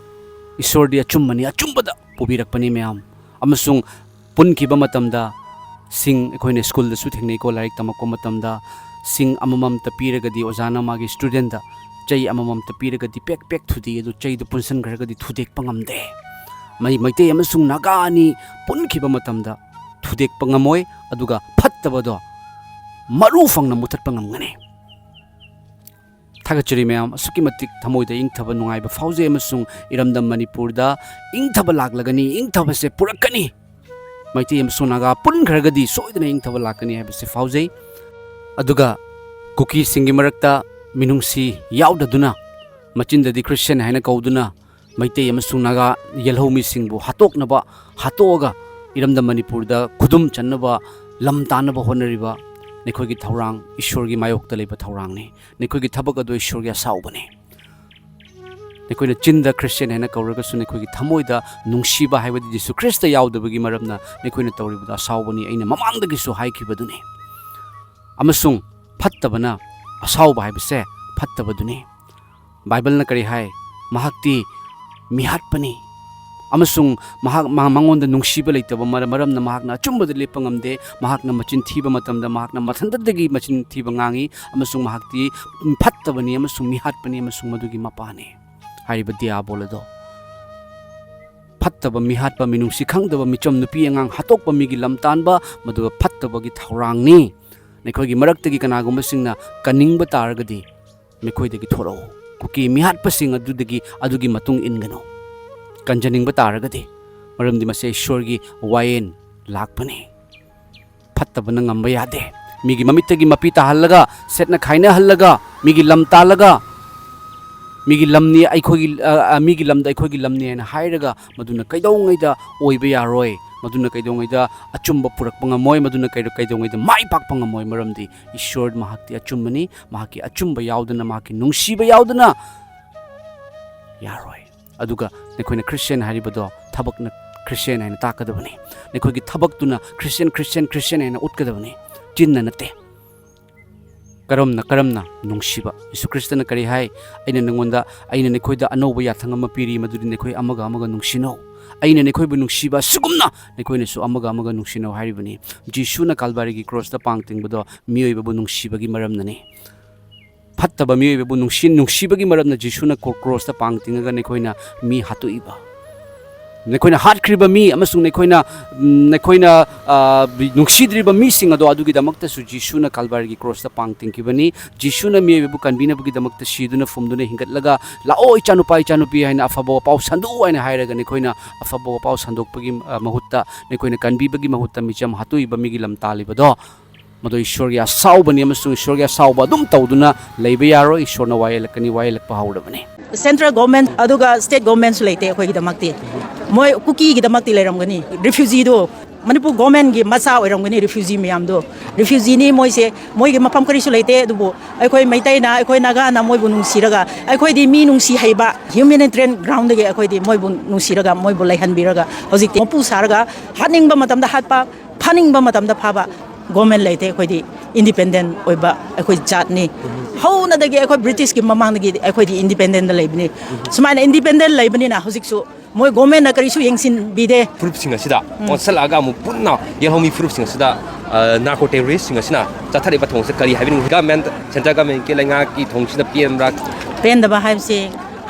ꯏꯁꯣꯔꯗꯤ ꯑꯆꯨꯝꯕꯅꯤ, ꯑꯆꯨꯝꯕꯗ ꯄꯨꯕꯤꯔꯛꯄꯅꯤ ꯃꯌꯥꯝ꯫ ꯑꯃꯁꯨꯡ ꯄꯨꯟꯈꯤꯕ ꯃꯇꯝꯗ ꯁꯤꯡ, ꯑꯩꯈꯣꯏꯅ ꯁ꯭ꯀꯨꯜꯗꯁꯨ ꯊꯦꯡꯅꯩꯀꯣ, ꯂꯥꯏꯔꯤꯛ ꯇꯝꯃꯛꯄ ꯃꯇꯝꯗ ꯁꯤꯡ ꯑꯃꯃꯝꯇ ꯄꯤꯔꯒꯗꯤ ꯑꯣꯖꯥꯅ ꯃꯥꯒꯤ studentꯇ ꯆꯩ ꯑꯃꯃꯝꯇ ꯄꯤꯔꯒꯗꯤ ꯄꯦꯛ ꯄꯦꯛ ꯊꯨꯗꯦꯛꯏ, ꯑꯗꯨ ꯆꯩꯗꯨ ꯄꯨꯟꯁꯤꯟꯈ꯭ꯔꯒꯗꯤ ꯊꯨꯗꯦꯛꯄ ꯉꯝꯗꯦ꯫ ꯃꯩ-, ꯃꯩꯇꯩ ꯑꯃꯁꯨꯡ ꯅꯥꯒꯥ ꯑꯅꯤ ꯄꯨꯟꯈꯤꯕ ꯃꯇꯝꯗ ꯊꯨꯗꯦꯛꯄ ꯉꯝꯃꯣꯏ, ꯑꯗꯨꯒ ꯐꯠꯇꯕꯗꯣ ꯃꯔꯨ ꯐꯪꯅ ꯃꯨꯊꯠꯄ ꯉꯝꯒꯅꯤ꯫ ꯊꯥꯒꯠꯆꯔꯤ ꯃꯌꯥꯝ, ꯑꯁꯨꯛꯀꯤ ꯃꯇꯤꯛ ꯊꯃꯣꯏꯗ ꯏꯪꯊꯕ ꯅꯨꯡꯉꯥꯏꯕ ꯐꯥꯎꯖꯩ, ꯑꯃꯁꯨꯡ ꯏꯔꯝꯗꯝ ꯃꯅꯤꯄꯨꯔꯗ ꯏꯪꯊꯕ ꯂꯥꯛꯂꯒꯅꯤ, ꯏꯪꯊꯕꯁꯦ ꯄꯨꯔꯛꯀꯅꯤ꯫ ꯃꯩꯇꯩ ꯑꯃꯁꯨꯡ ꯅꯥꯒꯥ ꯄꯨꯟꯈ꯭ꯔꯒꯗꯤ ꯁꯣꯏꯗꯅ ꯏꯪꯊꯕ ꯂꯥꯛꯀꯅꯤ ꯍꯥꯏꯕꯁꯦ ꯐꯥꯎꯖꯩ꯫ ꯑꯗꯨꯒ ꯀꯨꯀꯤꯁꯤꯡꯒꯤ ꯃꯔꯛꯇ ꯃꯤꯅꯨꯡꯁꯤ ꯌꯥꯎꯗꯗꯨꯅ, ꯃꯆꯤꯟꯗꯗꯤ ꯈ꯭ꯔꯤꯁꯇꯤꯌꯥꯟ ꯍꯥꯏꯅ ꯀꯧꯗꯨꯅ, ꯃꯩꯇꯩ ꯑꯃꯁꯨꯡ ꯅꯥꯒꯥ ꯌꯦꯜꯍꯧꯃꯤꯁꯤꯡꯕꯨ ꯍꯥꯠꯇꯣꯛꯅꯕ, ꯍꯥꯠꯇꯣꯛꯑꯒ ꯏꯔꯝꯗꯝ ꯃꯅꯤꯄꯨꯔꯗ ꯈꯨꯗꯨꯝ ꯆꯟꯅꯕ, ꯂꯝ ꯇꯥꯟꯅꯕ ꯍꯣꯠꯅꯔꯤꯕ ꯅꯈꯣꯏꯒꯤ ꯊꯧꯔꯥꯡ ꯏꯁꯣꯔꯒꯤ ꯃꯥꯌꯣꯛꯇ ꯂꯩꯕ ꯊꯧꯔꯥꯡꯅꯤ꯫ ꯅꯈꯣꯏꯒꯤ ꯊꯕꯛ ꯑꯗꯨ ꯏꯁꯣꯔꯒꯤ ꯑꯁꯥꯎꯕꯅꯤ꯫ ꯅꯈꯣꯏꯅ ꯆꯤꯟꯗ ꯈ꯭ꯔꯤꯁꯇꯤꯌꯥꯟ ꯍꯥꯏꯅ ꯀꯧꯔꯒꯁꯨ ꯅꯈꯣꯏꯒꯤ ꯊꯃꯣꯏꯗ ꯅꯨꯡꯁꯤꯕ ꯍꯥꯏꯕꯗꯤ ꯖꯤꯁꯨ ꯈ꯭ꯔꯤꯁꯇ ꯌꯥꯎꯗꯕꯒꯤ ꯃꯔꯝꯅ ꯅꯈꯣꯏꯅ ꯇꯧꯔꯤꯕꯗꯨ ꯑꯁꯥꯎꯕꯅꯤ꯫ ꯑꯩꯅ ꯃꯃꯥꯡꯗꯒꯤꯁꯨ ꯍꯥꯏꯈꯤꯕꯗꯨꯅꯤ꯫ ꯑꯃꯁꯨꯡ ꯐꯠꯇꯕꯅ, ꯑꯁꯥꯎꯕ ꯍꯥꯏꯕꯁꯦ ꯐꯠꯇꯕꯗꯨꯅꯤ꯫ ꯕꯥꯏꯕꯜꯅ ꯀꯔꯤ ꯍꯥꯏ? ꯃꯍꯥꯛꯇꯤ ꯃꯤꯍꯥꯠꯄꯅꯤ꯫ ꯑꯃꯁꯨꯡ ꯃꯍꯥꯛ, ꯃꯥ-, ꯃꯉꯣꯟꯗ ꯅꯨꯡꯁꯤꯕ ꯂꯩꯇꯕ ꯃꯔ-, ꯃꯔꯝꯅ ꯃꯍꯥꯛꯅ ꯑꯆꯨꯝꯕꯗ ꯂꯦꯞꯄ ꯉꯝꯗꯦ꯫ ꯃꯍꯥꯛꯅ ꯃꯆꯤꯟ ꯊꯤꯕ ꯃꯇꯝꯗ ꯃꯍꯥꯛꯅ ꯃꯊꯟꯇꯗꯒꯤ ꯃꯆꯤꯟ ꯊꯤꯕ ꯉꯥꯡꯏ, ꯑꯃꯁꯨꯡ ꯃꯍꯥꯛꯇꯤ ꯐꯠꯇꯕꯅꯤ ꯑꯃꯁꯨꯡ ꯃꯤꯍꯥꯠꯄꯅꯤ ꯑꯃꯁꯨꯡ ꯃꯗꯨꯒꯤ ꯃꯄꯥꯅꯤ꯫ ꯍꯥꯏꯔꯤꯕ ꯗꯤꯌꯥꯕꯣꯜ ꯑꯗꯣ ꯐꯠꯇꯕ, ꯃꯤꯍꯥꯠꯄ, ꯃꯤꯅꯨꯡꯁꯤ ꯈꯪꯗꯕ, ꯃꯤꯆꯝ ꯅꯨꯄꯤ ꯑꯉꯥꯡ ꯍꯥꯠꯇꯣꯛꯄ, ꯃꯤꯒꯤ ꯂꯝ ꯇꯥꯟꯕ, ꯃꯗꯨꯒ ꯐꯠꯇꯕꯒꯤ ꯊꯧꯔꯥꯡꯅꯤ꯫ ꯅꯈꯣꯏꯒꯤ ꯃꯔꯛꯇꯒꯤ ꯀꯅꯥꯒꯨꯝꯕꯁꯤꯡꯅ ꯀꯟꯅꯤꯡꯕ ꯇꯥꯔꯒꯗꯤ, ꯃꯈꯣꯏꯗꯒꯤ ꯊꯣꯔꯛꯎ꯫ ꯀꯨꯀꯤ ꯃꯤꯍꯥꯠꯄꯁꯤꯡ ꯑꯗꯨꯗꯒꯤ, ꯑꯗꯨꯒꯤ ꯃꯇꯨꯡ ꯏꯟꯒꯅꯨ꯫ ꯀꯟꯖꯅꯤꯡꯕ ꯇꯥꯔꯒꯗꯤ, ꯃꯔꯝꯗꯤ ꯃꯁꯤ ꯏꯁꯣꯔꯒꯤ ꯋꯥꯌꯦꯜ ꯂꯥꯛꯄꯅꯤ꯫ ꯐꯠꯇꯕꯅ ꯉꯝꯕ ꯌꯥꯗꯦ꯫ ꯃꯤꯒꯤ ꯃꯃꯤꯠꯇꯒꯤ ꯃꯄꯤ ꯇꯥꯍꯜꯂꯒ, ꯁꯦꯠꯅ ꯈꯥꯏꯅꯍꯜꯂꯒ, ꯃꯤꯒꯤ ꯂꯝ ꯇꯥꯜꯂꯒ, ꯃꯤꯒꯤ ꯂꯝꯅꯤ ꯑꯩꯈꯣꯏꯒꯤ, ꯑ, ꯑ, ꯃꯤꯒꯤ ꯂꯝꯗ ꯑꯩꯈꯣꯏꯒꯤ ꯂꯝꯅꯤ ꯍꯥꯏꯅ ꯍꯥꯏꯔꯒ, ꯃꯗꯨꯅ ꯀꯩꯗꯧꯉꯩꯗ ꯑꯣꯏꯕ ꯌꯥꯔꯣꯏ꯫ ꯃꯗꯨꯅ ꯀꯩꯗꯧꯉꯩꯗ ꯑꯆꯨꯝꯕ ꯄꯨꯔꯛꯄ ꯉꯝꯃꯣꯏ꯫ ꯃꯗꯨꯅ ꯀꯩꯗꯧ-, ꯀꯩꯗꯧꯉꯩꯗ ꯃꯥꯏ ꯄꯥꯛꯄ ꯉꯝꯃꯣꯏ꯫ ꯃꯔꯝꯗꯤ ꯏꯁꯣꯔ ꯃꯍꯥꯛꯇꯤ ꯑꯆꯨꯝꯕꯅꯤ꯫ ꯃꯍꯥꯛꯀꯤ ꯑꯆꯨꯝꯕ ꯌꯥꯎꯗꯅ, ꯃꯍꯥꯛꯀꯤ ꯅꯨꯡꯁꯤꯕ ꯌꯥꯎꯗꯅ ꯌꯥꯔꯣꯏ꯫ ꯑꯗꯨꯒ ꯅꯈꯣꯏꯅ ꯈ꯭ꯔꯤꯁꯇꯤꯌꯥꯟ ꯍꯥꯏꯔꯤꯕꯗꯣ ꯊꯕꯛꯅ ꯈ꯭ꯔꯤꯁꯇꯤꯌꯥꯟ ꯍꯥꯏꯅ ꯇꯥꯛꯀꯗꯕꯅꯤ꯫ ꯅꯈꯣꯏꯒꯤ ꯊꯕꯛꯇꯨꯅ ꯈ꯭ꯔꯤꯁꯇꯤꯌꯥꯟ, ꯈ꯭ꯔꯤꯁꯇꯤꯌꯥꯟ, ꯈ꯭ꯔꯤꯁꯇꯤꯌꯥꯟ ꯍꯥꯏꯅ ꯎꯠꯀꯗꯕꯅꯤ, ꯆꯤꯟꯅ ꯅꯠꯇꯦ꯫ ꯀꯔꯝꯅ, ꯀꯔꯝꯅ ꯅꯨꯡꯁꯤꯕ? ꯌꯤꯁꯨ ꯈ꯭ꯔꯤꯁꯇꯅ ꯀꯔꯤ ꯍꯥꯏ? "ꯑꯩꯅ ꯅꯉꯣꯟꯗ, ꯑꯩꯅ ꯅꯈꯣꯏꯗ ꯑꯅꯧꯕ ꯌꯥꯊꯪ ꯑꯃ ꯄꯤꯔꯤ, ꯃꯗꯨꯗꯤ ꯅꯈꯣꯏ ꯑꯃꯒ ꯑꯃꯒ ꯅꯨꯡꯁꯤꯅꯧ꯫ ꯑꯩꯅ ꯅꯈꯣꯏꯕꯨ ꯅꯨꯡꯁꯤꯕ ꯑꯁꯤꯒꯨꯝꯅ ꯅꯈꯣꯏꯅꯁꯨ ꯑꯃꯒ ꯑꯃꯒ ꯅꯨꯡꯁꯤꯅꯧ" ꯍꯥꯏꯔꯤꯕꯅꯤ꯫ ꯖꯤꯁꯨꯅ ꯀꯥꯜꯕꯥꯔꯤꯒꯤ ꯀ꯭ꯔꯣꯁꯇ ꯄꯥꯡ ꯇꯤꯡꯕꯗꯣ ꯃꯤꯑꯣꯏꯕꯕꯨ ꯅꯨꯡꯁꯤꯕꯒꯤ ꯃꯔꯝꯅꯅꯤ꯫ ꯐꯠꯇꯕ ꯃꯤꯑꯣꯏꯕꯕꯨ ꯅꯨꯡꯁꯤ-, ꯅꯨꯡꯁꯤꯕꯒꯤ ꯃꯔꯝꯅ ꯖꯤꯁꯨꯅ ꯀ꯭ꯔꯣ-, ꯀ꯭ꯔꯣꯁꯇ ꯄꯥꯡ ꯇꯤꯡꯉꯒ ꯅꯈꯣꯏꯅ ꯃꯤ ꯍꯥꯠꯇꯣꯛꯏꯕ꯫ ꯅꯈꯣꯏꯅ ꯍꯥꯠꯈ꯭ꯔꯤꯕ ꯃꯤ ꯑꯃꯁꯨꯡ ꯅꯈꯣꯏꯅ, ꯎꯝ, ꯅꯈꯣꯏꯅ, ꯑ, ꯅꯨꯡꯁꯤꯗ꯭ꯔꯤꯕ ꯃꯤꯁꯤꯡ ꯑꯗꯣ, ꯑꯗꯨꯒꯤꯗꯃꯛꯇꯁꯨ ꯖꯤꯁꯨꯅ ꯀꯜꯕꯥꯔꯤꯒꯤ ꯀ꯭ꯔꯣꯁꯇ ꯄꯥꯡ ꯇꯤꯡꯈꯤꯕꯅꯤ꯫ ꯖꯤꯁꯨꯅ ꯃꯤꯑꯣꯏꯕꯕꯨ ꯀꯟꯕꯤꯅꯕꯒꯤꯗꯃꯛꯇ ꯁꯤꯗꯨꯅ ꯐꯨꯝꯗꯨꯅ ꯍꯤꯡꯒꯠꯂꯒ, "ꯂꯥꯛꯑꯣ, ꯏꯆꯥꯅꯨꯄꯥ, ꯏꯆꯥꯅꯨꯄꯤ" ꯍꯥꯏꯅ ꯑꯐꯕ ꯋꯥꯄꯥꯎ ꯁꯟꯗꯣꯛꯎ ꯍꯥꯏꯅ ꯍꯥꯏꯔꯒ, ꯅꯈꯣꯏꯅ ꯑꯐꯕ ꯋꯥꯄꯥꯎ ꯁꯟꯗꯣꯛꯄꯒꯤ, ꯑ, ꯃꯍꯨꯠꯇ, ꯅꯈꯣꯏꯅ ꯀꯟꯕꯤꯕꯒꯤ ꯃꯍꯨꯠꯇ ꯃꯤꯆꯝ ꯍꯥꯠꯇꯣꯛꯏꯕ ꯃꯤꯒꯤ ꯂꯝ ꯇꯥꯜꯂꯤꯕꯗꯣ, ꯃꯗꯨ ꯏꯁꯣꯔꯒꯤ ꯑꯁꯥꯎꯕꯅꯤ, ꯑꯃꯁꯨꯡ ꯏꯁꯣꯔꯒꯤ ꯑꯁꯥꯎꯕ ꯑꯗꯨꯝ ꯇꯧꯗꯨꯅ ꯂꯩꯕ ꯌꯥꯔꯣꯏ꯫ ꯏꯁꯣꯔꯅ ꯋꯥꯌꯦꯜꯂꯛꯀꯅꯤ, ꯋꯥꯌꯦꯜꯂꯛꯄ ꯍꯧꯔꯕꯅꯤ꯫ Central government ꯑꯗꯨꯒ state governmentꯁꯨ ꯂꯩꯇꯦ ꯑꯩꯈꯣꯏꯒꯤꯗꯃꯛꯇꯤ꯫ ꯃꯣꯏ ꯀꯨꯀꯤꯒꯤꯗꯃꯛꯇꯤ ꯂꯩꯔꯝꯒꯅꯤ꯫ Refugeeꯗꯣ ꯃꯅꯤꯄꯨꯔ governmentꯀꯤ ꯃꯆꯥ ꯑꯣꯏꯔꯝꯒꯅꯤ, refugee ꯃꯌꯥꯝꯗꯣ꯫ Refugeeꯅꯤ ꯃꯣꯏꯁꯦ, ꯃꯣꯏꯒꯤ ꯃꯐꯝ ꯀꯔꯤꯁꯨ ꯂꯩꯇꯦ꯫ ꯑꯗꯨꯕꯨ ꯑꯩꯈꯣꯏ ꯃꯩꯇꯩꯅ, ꯑꯩꯈꯣꯏ ꯅꯥꯒꯥꯅ ꯃꯣꯏꯕꯨ ꯅꯨꯡꯁꯤꯔꯒ, ꯑꯩꯈꯣꯏꯗꯤ ꯃꯤ ꯅꯨꯡꯁꯤ ꯍꯩꯕ humanitarian groundꯗꯒꯤ ꯑꯩꯈꯣꯏꯗꯤ ꯃꯣꯏꯕꯨ ꯅꯨꯡꯁꯤꯔꯒ, ꯃꯣꯏꯕꯨ ꯂꯩꯍꯟꯕꯤꯔꯒ, ꯍꯧꯖꯤꯛꯇꯤ ꯃꯄꯨ ꯁꯥꯔꯒ, ꯍꯥꯠꯅꯤꯡꯕ ꯃꯇꯝꯗ ꯍꯥꯠꯄ, ꯐꯥꯅꯤꯡꯕ ꯃꯇꯝꯗ ꯐꯥꯕ government ꯂꯩꯇꯦ꯫ ꯑꯩꯈꯣꯏꯗꯤ independent ꯑꯣꯏꯕ ꯑꯩꯈꯣꯏ ꯖꯥꯠꯅꯤ꯫ ꯍꯧꯅꯗꯒꯤ ꯑꯩꯈꯣꯏ Britishꯀꯤ ꯃꯃꯥꯡꯗꯒꯤ ꯑꯩꯈꯣꯏꯗꯤ independentꯗ ꯂꯩꯕꯅꯤ꯫ ꯁꯨꯃꯥꯏꯅ independent ꯂꯩꯕꯅꯤꯅ ꯍꯧꯖꯤꯛꯁꯨ ꯃꯣꯏ governmentꯅ ꯀꯔꯤꯁꯨ ꯌꯦꯡꯁꯤꯟꯕꯤꯗꯦ꯫ ꯐꯨꯔꯨꯞꯁꯤꯡ ꯑꯁꯤꯗ ꯑꯣꯟꯁꯜꯂꯛꯑꯒ ꯑꯃꯨꯛ ꯄꯨꯟꯅ ꯌꯦꯜꯍꯧꯃꯤ ꯐꯨꯔꯨꯞꯁꯤꯡ ꯑꯁꯤꯗ narco terroristꯁꯤꯡ ꯑꯁꯤꯅ ꯆꯠꯊꯔꯤꯕ ꯊꯧꯑꯣꯡꯁꯦ ꯀꯔꯤ ꯍꯥꯏꯕꯤꯅꯤꯡꯕ? Government, central governmentꯀꯤ ꯂꯩꯉꯥꯛꯀꯤ ꯊꯧꯑꯣꯡꯁꯤꯅ ꯄꯦꯟꯕ꯭ꯔꯥ? ꯄꯦꯟꯗꯕ ꯍꯥꯏꯕꯁꯤ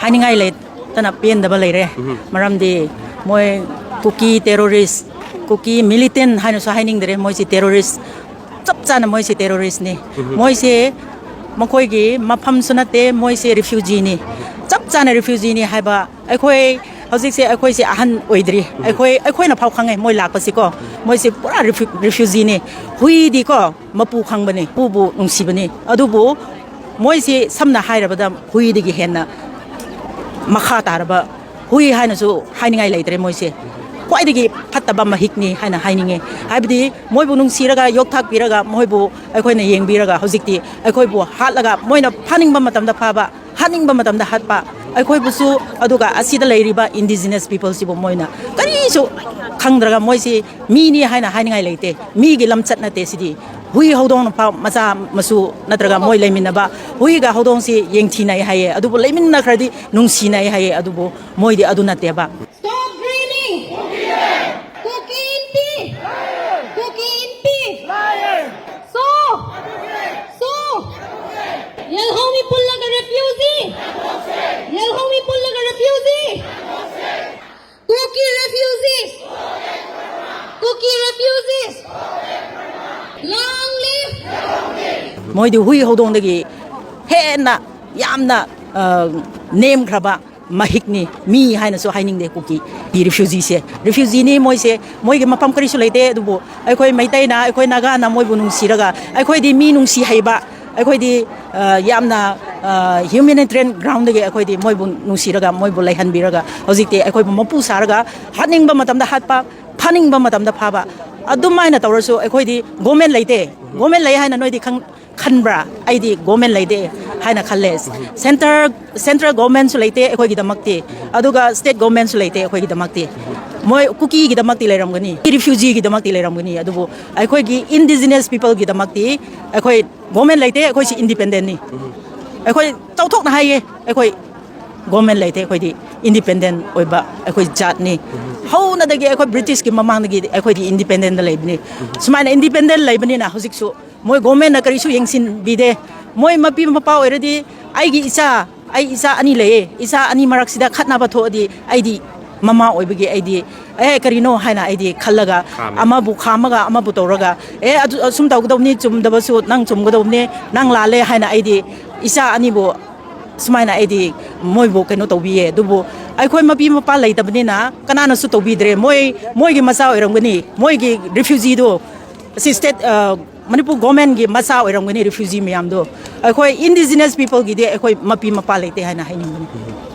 ꯍꯥꯏꯅꯤꯡꯉꯥꯏ ꯂꯩꯇꯅ ꯄꯦꯟꯗꯕ ꯂꯩꯔꯦ꯫ ꯃꯔꯝꯗꯤ ꯃꯣꯏ ꯀꯨꯀꯤ terrorist, ꯀꯨꯀꯤ militant ꯍꯥꯏꯅꯁꯨ ꯍꯥꯏꯅꯤꯡꯗ꯭ꯔꯦ, ꯃꯣꯏꯁꯤ terrorist, ꯆꯞ ꯆꯥꯅ ꯃꯣꯏꯁꯤ terroristꯅꯤ꯫ ꯃꯣꯏꯁꯦ ꯃꯈꯣꯏꯒꯤ ꯃꯐꯝꯁꯨ ꯅꯠꯇꯦ, ꯃꯣꯏꯁꯦ refugeeꯅꯤ꯫ ꯆꯞ ꯆꯥꯅ refugeeꯅꯤ ꯍꯥꯏꯕ ꯑꯩꯈꯣꯏ ꯍꯧꯖꯤꯛꯁꯦ ꯑꯩꯈꯣꯏꯁꯦ ꯑꯍꯟ ꯑꯣꯏꯗ꯭ꯔꯤ꯫ ꯑꯩꯈꯣꯏ, ꯑꯩꯈꯣꯏꯅ ꯐꯥꯎ ꯈꯪꯉꯦ ꯃꯣꯏ ꯂꯥꯛꯄꯁꯤꯀꯣ꯫ ꯃꯣꯏꯁꯦ ꯄꯨꯔꯥ refu-, refugeeꯅꯤ꯫ ꯍꯨꯏꯗꯤꯀꯣ ꯃꯄꯨ ꯈꯪꯕꯅꯤ, ꯃꯄꯨꯕꯨ ꯅꯨꯡꯁꯤꯕꯅꯤ꯫ ꯑꯗꯨꯕꯨ ꯃꯣꯏꯁꯤ ꯁꯝꯅ ꯍꯥꯏꯔꯕꯗ ꯍꯨꯏꯗꯒꯤ ꯍꯦꯟꯅ ꯃꯈꯥ ꯇꯥꯔꯕ ꯍꯨꯏ ꯍꯥꯏꯅꯁꯨ ꯍꯥꯏꯅꯤꯡꯉꯥꯏ ꯂꯩꯇ꯭ꯔꯦ꯫ ꯃꯣꯏꯁꯦ ꯈ꯭ꯋꯥꯏꯗꯒꯤ ꯐꯠꯇꯕ ꯃꯍꯤꯛꯅꯤ ꯍꯥꯏꯅ ꯍꯥꯏꯅꯤꯡꯉꯦ꯫ ꯍꯥꯏꯕꯗꯤ ꯃꯣꯏꯕꯨ ꯅꯨꯡꯁꯤꯔꯒ, ꯌꯣꯛꯊꯥꯛꯄꯤꯔꯒ, ꯃꯣꯏꯕꯨ ꯑꯩꯈꯣꯏꯅ ꯌꯦꯡꯕꯤꯔꯒ, ꯍꯧꯖꯤꯛꯇꯤ ꯑꯩꯈꯣꯏꯕꯨ ꯍꯥꯠꯂꯒ, ꯃꯣꯏꯅ ꯐꯥꯅꯤꯡꯕ ꯃꯇꯝꯗ ꯐꯥꯕ, ꯍꯥꯠꯅꯤꯡꯕ ꯃꯇꯝꯗ ꯍꯥꯠꯄ, ꯑꯩꯈꯣꯏꯕꯨꯁꯨ, ꯑꯗꯨꯒ ꯑꯁꯤꯗ ꯂꯩꯔꯤꯕ indigenous peopleꯁꯤꯕꯨ ꯃꯣꯏꯅ ꯀꯔꯤꯁꯨ ꯈꯪꯗ꯭ꯔꯒ, ꯃꯣꯏꯁꯤ ꯃꯤꯅꯤ ꯍꯥꯏꯅ ꯍꯥꯏꯅꯤꯡꯉꯥꯏ ꯂꯩꯇꯦ꯫ ꯃꯤꯒꯤ ꯂꯝꯆꯠ ꯅꯠꯇꯦ ꯁꯤꯗꯤ꯫ ꯍꯨꯏ ꯍꯧꯗꯣꯡꯅ ꯐꯥꯎ ꯃꯆꯥ ꯃꯁꯨ ꯅꯠꯇ꯭ꯔꯒ ꯃꯣꯏ ꯂꯩꯃꯤꯟꯅꯕ ꯍꯨꯏꯒ ꯍꯧꯗꯣꯡꯁꯤ ꯌꯦꯡꯊꯤꯅꯩ ꯍꯥꯏꯌꯦ, ꯑꯗꯨꯕꯨ ꯂꯩꯃꯤꯟꯅꯈ꯭ꯔꯗꯤ ꯅꯨꯡꯁꯤꯅꯩ ꯍꯥꯏꯌꯦ, ꯑꯗꯨꯕꯨ ꯃꯣꯏꯗꯤ ꯑꯗꯨ ꯅꯠꯇꯦꯕ꯫ Stop raining! ꯀꯨꯀꯤ ꯏꯟꯄꯤ! ꯀꯨꯀꯤ ꯏꯟꯄꯤ! So! So! ꯌꯦꯜꯍꯧꯃꯤ ꯄꯨꯜꯂꯒ refugee! ꯌꯦꯜꯍꯧꯃꯤ ꯄꯨꯜꯂꯒ refugee! ꯀꯨꯀꯤ ꯃꯣꯏꯗꯤ ꯍꯨꯏ ꯍꯧꯗꯣꯡꯗꯒꯤ ꯍꯦꯟꯅ ꯌꯥꯝꯅ, ꯑ, ꯅꯦꯝꯈ꯭ꯔꯕ ꯃꯍꯤꯛꯅꯤ꯫ ꯃꯤ ꯍꯥꯏꯅꯁꯨ ꯍꯥꯏꯅꯤꯡꯗꯦ ꯀꯨꯀꯤ꯫ ꯔꯤꯐ꯭ꯌꯨꯖꯤꯁꯦ, ꯔꯤꯐ꯭ꯌꯨꯖꯤꯅꯤ ꯃꯣꯏꯁꯦ꯫ ꯃꯣꯏꯒꯤ ꯃꯐꯝ ꯀꯔꯤꯁꯨ ꯂꯩꯇꯦ꯫ ꯑꯗꯨꯕꯨ ꯑꯩꯈꯣꯏ ꯃꯩꯇꯩꯅ, ꯑꯩꯈꯣꯏ ꯅꯥꯒꯥꯅ ꯃꯣꯏꯕꯨ ꯅꯨꯡꯁꯤꯔꯒ, ꯑꯩꯈꯣꯏꯗꯤ ꯃꯤ ꯅꯨꯡꯁꯤ ꯍꯩꯕ, ꯑꯩꯈꯣꯏꯗꯤ, ꯑ, ꯌꯥꯝꯅ, ꯑ, ꯍ꯭ꯌꯨꯃꯦꯅꯤꯇꯦꯔꯤꯌꯟ ꯒ꯭ꯔꯥꯎꯟꯗꯒꯤ ꯑꯩꯈꯣꯏꯗꯤ ꯃꯣꯏꯕꯨ ꯅꯨꯡꯁꯤꯔꯒ, ꯃꯣꯏꯕꯨ ꯂꯩꯍꯟꯕꯤꯔꯒ, ꯍꯧꯖꯤꯛꯇꯤ ꯑꯩꯈꯣꯏꯕꯨ ꯃꯄꯨ ꯁꯥꯔꯒ, ꯍꯥꯠꯅꯤꯡꯕ ꯃꯇꯝꯗ ꯍꯥꯠꯄ, ꯐꯥꯅꯤꯡꯕ ꯃꯇꯝꯗ ꯐꯥꯕ, ꯑꯗꯨꯃꯥꯏꯅ ꯇꯧꯔꯁꯨ ꯑꯩꯈꯣꯏꯗꯤ ꯒꯣꯔꯃꯦꯟ ꯂꯩꯇꯦ꯫ ꯒꯣꯔꯃꯦꯟ ꯂꯩ ꯍꯥꯏꯅ ꯅꯣꯏꯗꯤ ꯈꯪ-, ꯈꯟꯕ꯭ꯔꯥ? ꯑꯩꯗꯤ ꯒꯣꯔꯃꯦꯟ ꯂꯩꯇꯦ ꯍꯥꯏꯅ ꯈꯜꯂꯦ꯫ ꯁꯦꯟꯇꯔ, ꯁꯦꯟꯇ꯭ꯔꯦꯜ ꯒꯣꯔꯃꯦꯟꯁꯨ ꯂꯩꯇꯦ ꯑꯩꯈꯣꯏꯒꯤꯗꯃꯛꯇꯤ, ꯑꯗꯨꯒ ꯁ꯭ꯇꯦꯠ ꯒꯣꯔꯃꯦꯟꯁꯨ ꯂꯩꯇꯦ ꯑꯩꯈꯣꯏꯒꯤꯗꯃꯛꯇꯤ꯫ ꯃꯣꯏ ꯀꯨꯀꯤꯒꯤꯗꯃꯛꯇꯤ ꯂꯩꯔꯝꯒꯅꯤ, ꯔꯤꯐ꯭ꯌꯨꯖꯤꯒꯤꯗꯃꯛꯇꯤ ꯂꯩꯔꯝꯒꯅꯤ, ꯑꯗꯨꯕꯨ ꯑꯩꯈꯣꯏꯒꯤ ꯏꯟꯗꯤꯖꯤꯅꯁ ꯄꯤꯄꯜꯒꯤꯗꯃꯛꯇꯤ ꯑꯩꯈꯣꯏ ꯒꯣꯔꯃꯦꯟ ꯂꯩꯇꯦ꯫ ꯑꯩꯈꯣꯏꯁꯤ ꯏꯟꯗꯤꯄꯦꯟꯗꯦꯟꯅꯤ꯫ ꯑꯩꯈꯣꯏ ꯆꯥꯎꯊꯣꯛꯅ ꯍꯥꯏꯌꯦ, ꯑꯩꯈꯣꯏ ꯒꯣꯔꯃꯦꯟ ꯂꯩꯇꯦ꯫ ꯑꯩꯈꯣꯏꯗꯤ ꯏꯟꯗꯤꯄꯦꯟꯗꯦꯟ ꯑꯣꯏꯕ ꯑꯩꯈꯣꯏ ꯖꯥꯠꯅꯤ꯫ ꯍꯧꯅꯗꯒꯤ ꯑꯩꯈꯣꯏ ꯕ꯭ꯔꯤꯇꯤꯁꯀꯤ ꯃꯃꯥꯡꯗꯒꯤ ꯑꯩꯈꯣꯏꯗꯤ ꯏꯟꯗꯤꯄꯦꯟꯗꯦꯟꯗ ꯂꯩꯕꯅꯤ꯫ ꯁꯨꯃꯥꯏꯅ ꯏꯟꯗꯤꯄꯦꯟꯗꯦꯟ ꯂꯩꯕꯅꯤꯅ ꯍꯧꯖꯤꯛꯁꯨ ꯃꯣꯏ ꯒꯣꯔꯃꯦꯟꯅ ꯀꯔꯤꯁꯨ ꯌꯦꯡꯁꯤꯟꯕꯤꯗꯦ꯫ ꯃꯣꯏ ꯃꯄꯤ ꯃꯄꯥ ꯑꯣꯏꯔꯗꯤ, ꯑꯩꯒꯤ ꯏꯆꯥ, ꯑꯩ ꯏꯆꯥ ꯑꯅꯤ ꯂꯩꯌꯦ, ꯏꯆꯥ ꯑꯅꯤ ꯃꯔꯛꯁꯤꯗ ꯈꯠꯅꯕ ꯊꯣꯛꯑꯗꯤ, ꯑꯩꯗꯤ ꯃꯃꯥ ꯑꯣꯏꯕꯒꯤ ꯑꯩꯗꯤ, "ꯑꯦ, ꯀꯔꯤꯅꯣ?" ꯍꯥꯏꯅ ꯑꯩꯗꯤ ꯈꯜꯂꯒ, ꯈꯥꯝꯃꯦ꯫ ꯑꯃꯕꯨ ꯈꯥꯝꯃꯒ ꯑꯃꯕꯨ ꯇꯧꯔꯒ, "ꯑꯦ, ꯑꯗꯨ ꯑꯁꯨꯝ ꯇꯧꯒꯗꯧꯕꯅꯤ, ꯆꯨꯝꯗꯕꯁꯨ ꯅꯪ ꯆꯨꯝꯒꯗꯧꯕꯅꯤ, ꯅꯪ ꯂꯥꯜꯂꯦ" ꯍꯥꯏꯅ ꯑꯩꯗꯤ ꯏꯆꯥ ꯑꯅꯤꯕꯨ ꯁꯨꯃꯥꯏꯅ ꯑꯩꯗꯤ ꯃꯣꯏꯕꯨ ꯀꯩꯅꯣ ꯇꯧꯕꯤꯌꯦ꯫ ꯑꯗꯨꯕꯨ ꯑꯩꯈꯣꯏ ꯃꯄꯤ ꯃꯄꯥ ꯂꯩꯇꯕꯅꯤꯅ ꯀꯅꯥꯅꯁꯨ ꯇꯧꯕꯤꯗ꯭ꯔꯦ꯫ ꯃꯣꯏ, ꯃꯣꯏꯒꯤ ꯃꯆꯥ ꯑꯣꯏꯔꯝꯒꯅꯤ, ꯃꯣꯏꯒꯤ ꯔꯤꯐ꯭ꯌꯨꯖꯤꯗꯣ ꯑꯁꯤ ꯁ꯭ꯇꯦꯠ, ꯑ, ꯃꯅꯤꯄꯨꯔ ꯒꯣꯔꯃꯦꯟꯒꯤ ꯃꯆꯥ ꯑꯣꯏꯔꯝꯒꯅꯤ ꯔꯤꯐ꯭ꯌꯨꯖꯤ ꯃꯌꯥꯝꯗꯣ꯫ ꯑꯩꯈꯣꯏ ꯏꯟꯗꯤꯖꯤꯅꯁ ꯄꯤꯄꯜꯒꯤꯗꯤ ꯑꯩꯈꯣꯏ ꯃꯄꯤ ꯃꯄꯥ ꯂꯩꯇꯦ ꯍꯥꯏꯅ ꯍꯥꯏꯅꯤꯡꯕꯅꯤ꯫